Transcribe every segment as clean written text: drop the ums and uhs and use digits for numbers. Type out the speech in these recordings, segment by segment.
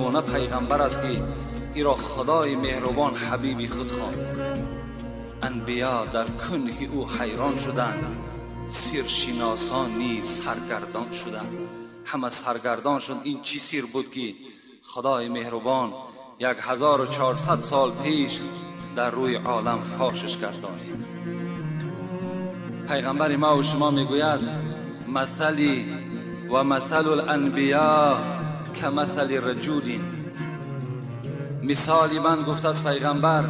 Гуна пайғамбар аст ки иро Худои меҳрубон ҳабиби худ хонд. Анбиё дар кунҳи ӯ ҳайрон шуданд, сиршиносон низ саргардон шуданд. Ҳама саргардон шуд. Ин чӣ сир буд ки Худои меҳрубон 1400 сол пеш дар рӯи олам фошиш гардонид. Пайғамбари ма ва шумо мегӯяд: масали ва масалу ланбиё камасали раҷулин. Мисоли ман, гуфтааст пайғамбар,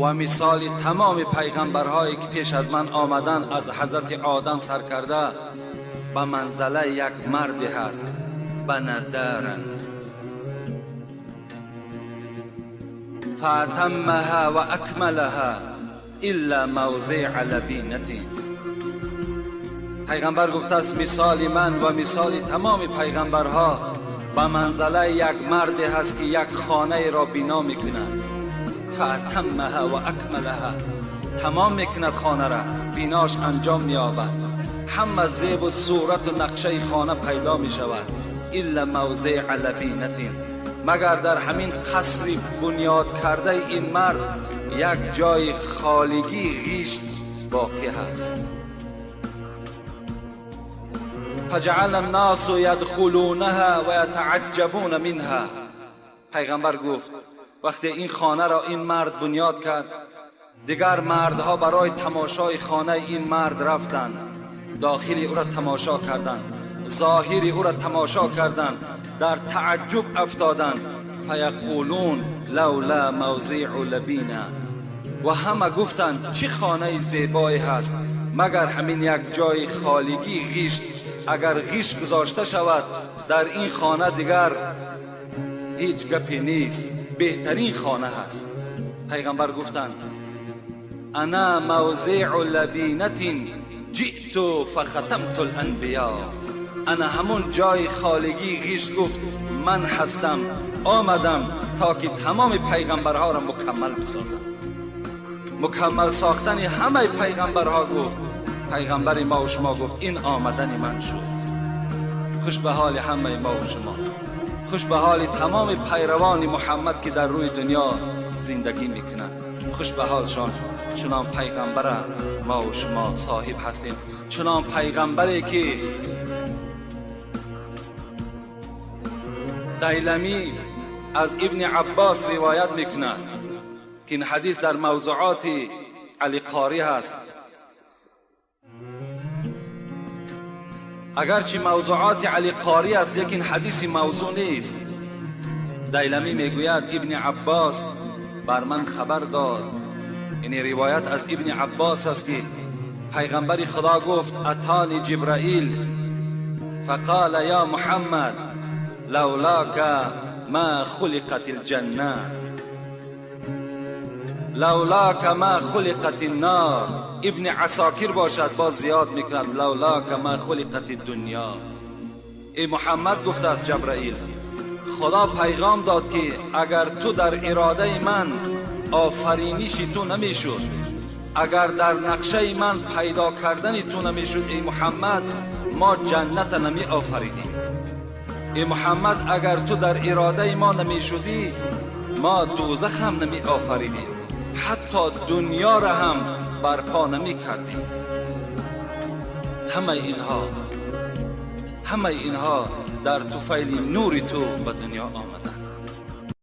ва мисоли тамоми пайғамбарҳое ки пеш аз ман омаданд, аз ҳазрати Одам сар карда, ба манзалаи як марде ҳаст банадаран фаатаммаҳа ва акмалаҳа илла мавзиа лабинатин. Пайғамбар гуфтааст мисоли ман ва мисоли тамоми пайғамбарҳо ба манзалаи як марде ҳаст ки як хонаеро бино мекунад. фаатаммаҳа ва акмалаҳа, тамом мекунад хонаро, бинош анҷом меёбад, ҳама зебу сурату нақшаи хона пайдо мешавад. илла мавзиа лабинатин, магар дар ҳамин қасри бунёд кардаи ин мард як ҷои холигии ғишт боқӣ ҳаст. فجعل الناس يدخلونها ويتعجبون منها. پیغمبر گفت وقتی این خانه را این مرد بنیاد کرد، دیگر مردها برای تماشای خانه این مرد رفتند، داخل او را تماشا کردند، ظاهر او را تماشا کردند، در تعجب افتادند. فیقولون لولا موضع لبینا، و همه گفتند چه خانه زیبایی هست، مگر همین یک جای خالیگی غیشت، اگر غیش گذاشته شود در این خانه دیگر هیچ گپی نیست، بهترین خانه هست. پیغمبر گفتند انا موضع لبینت جئت فختمت الانبیاء. انا همون جای خالگی غیش، گفت من هستم، آمدم تا که تمام پیغمبرها را مکمل بسازم. مکمل ساختن همه پیغمبرها، گفت پیغمبر ما و شما گفت این آمدن من شد. خوش به حال همه ما و شما، خوش به حال تمام پیروان محمد که در روی دنیا زندگی میکنند، خوش به حالشان. چنان پیغمبر ما و شما صاحب هستیم، چنان پیغمبری که دیلمی از ابن عباس روایت میکند که این حدیث در موضوعات علی قاری هست. اگرچه موضوعات علی قاری است لیکن حدیث موضوع نیست. دیلمی میگوید ابن عباس بر من خبر داد، یعنی روایت از ابن عباس است که پیغمبر خدا گفت اتانی جبرائیل فقال یا محمد لولاک ما خلقت الجنه لولاک ما خلقت النار. ابن عساکر باشد باز زیاد میکند لولاک ما خلقت الدنیا. ای محمد، گفته است جبرائیل، خدا پیغام داد که اگر تو در اراده من آفرینشی تو نمیشد، اگر در نقشه من پیدا کردن تو نمیشد ای محمد، ما جنت نمی آفریدیم. ای محمد اگر تو در اراده ما نمیشدی، ما دوزخ هم نمی آفریدیم، حتی دنیا را هم برپا نمی کردیم. همه اینها در طفیل نور تو به دنیا آمد.